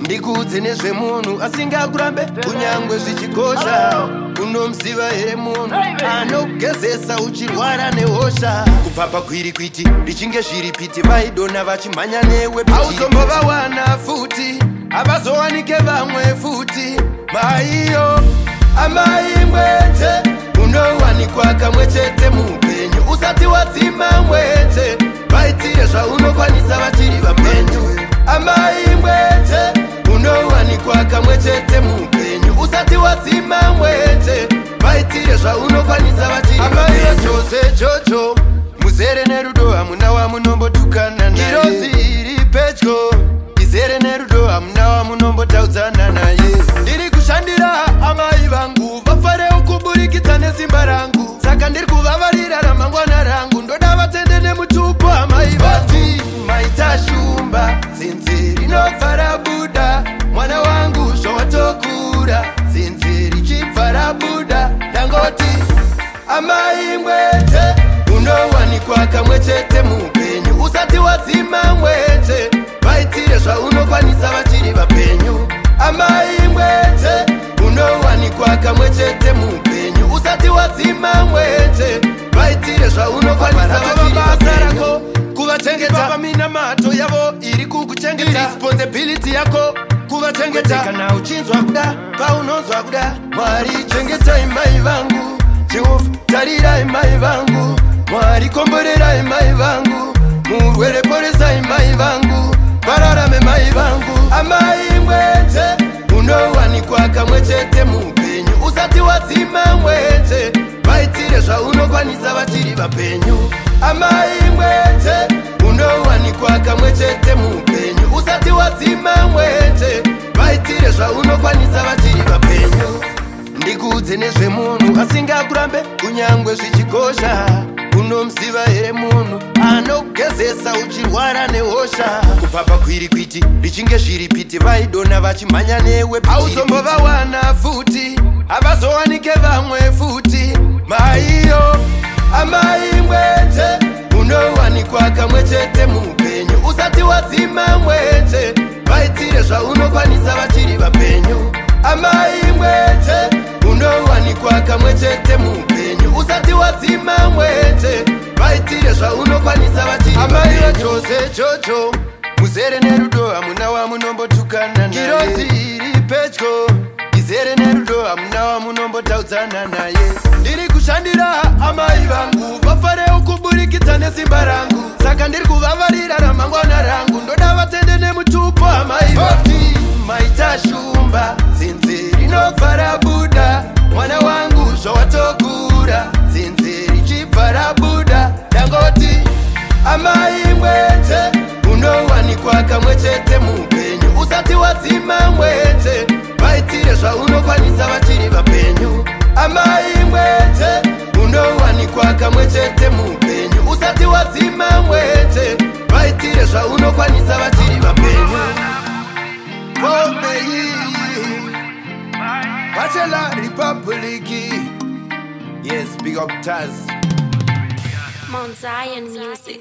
Ndikuudze nezvemunhu asingakurambe kunyangwe zvichikosha. Unomuziva here munhu anogezesa uchirwara nehosha? Kubva pagwirikwiti richinge zviripiti, vaidona vachimhanya newe, hauzombovawana futi, havazowanike vamwe futi. Maiyo, amai mwenje, unowanikwa kamwe chete muupenyu, usati wadzima mwenje, vaitire zvaunokwanisa vachiri vapenyu. Amai mwenje, unowanikwa kamwe chete muupenyu, usati wadzima mwenje, vaitire zvaunokwanisa vachiri. Amai Jose Jojo, muzere nerudo, hamuna wamunombotukana. Ngirozi iri pedyo izere nerudo, hamuna wamunombotauzana naye. Ndiri kushandira amai vangu vafarewo kuburikidza nesimba rangu, saka ndiri kuvavarira ramangwana rangu. Ndoda vatende nemutupo. Amai vati maita shumba, zinzi rinobva rabuda. Mwana wangu, zvawatokura, zinzi richibva rabuda. Ndangoti amai mwenje, unowanikwa kamwe chete muupenyu, usati wadzima mwenje, vaitire zvaunokwanisa vachiri vapenyu. Amai mwenje, unowanikwa kamwe chete muupenyu, usati wadzima mwenje, vaitire zvaunokwanisa vachiri vapenyu. Kuvachengeta paminamato yavo iri kukuchengeta, responsibility yako kuvachengeta. Kana uchinzwa kuda, paunonzwa kuda, Mwari chengetai mai vangu, Jehovha tarirai mai vangu, Mwari komborerai mai vangu, murwere poresai mai vangu, vararame mai vangu. Amai mwenje, unowanikwa kamwe chete muupenyu, usati wadzima mwenje, vaitire zvaunokwanisa vachiri vapenyu. Amai mwenje, unowanikwa kamwe chete muupenyu, usati wadzima mwenje, vaitire zvaunokwanisa vachiri vapenyu. Ndikuudze nezvemunhu asingakurambe kunyangwe zvichikosha. Unomuziva here munhu anogezesa uchirwara nehosha? Kubva pagwirikwiti richinge zviripiti, vaidona vachimhanya newe, hauzombovawana futi, havazowanike vamwe futi. Maiyo, amai mwenje, unowanikwa kamwe chete muupenyu, usati wadzima mwenje, vaitire zvaunokwanisa vachiri vapenyu. Amai mwenje, unowanikwa kamwe chete muupenyu, usati wadzima mwenje, vaitire zvaunokwanisa vachiri. Amai Jose Jojo, muzere nerudo, hamuna wamunombotukana. Ngirozi iri pedyo izere nerudo, hamuna wamunombotaudzana naye. Ndiri kushandira amai vangu vafarewo kuburikidza nesimba rangu, saka ndiri kuvavarira ramangwana rangu. Ndoda vatende nemutupo. Amai vati maita shumba, zinzi rinobva rabuda. Mwana wangu, zvawatokura, zinzi richibva rabuda. Ndangoti amai mwenje, unowanikwa kamwe chete muupenyu, usati wadzima mwenje, vaitire zvaunokwanisa vachiri vapenyu. Amai mwenje, unowanikwa kamwe chete muupenyu, usati wadzima mwenje, vaitire zvaunokwanisa vachiri vapenyu. Pomei Bachelor Republic. Yes, big up Taz. Mount Zion Music.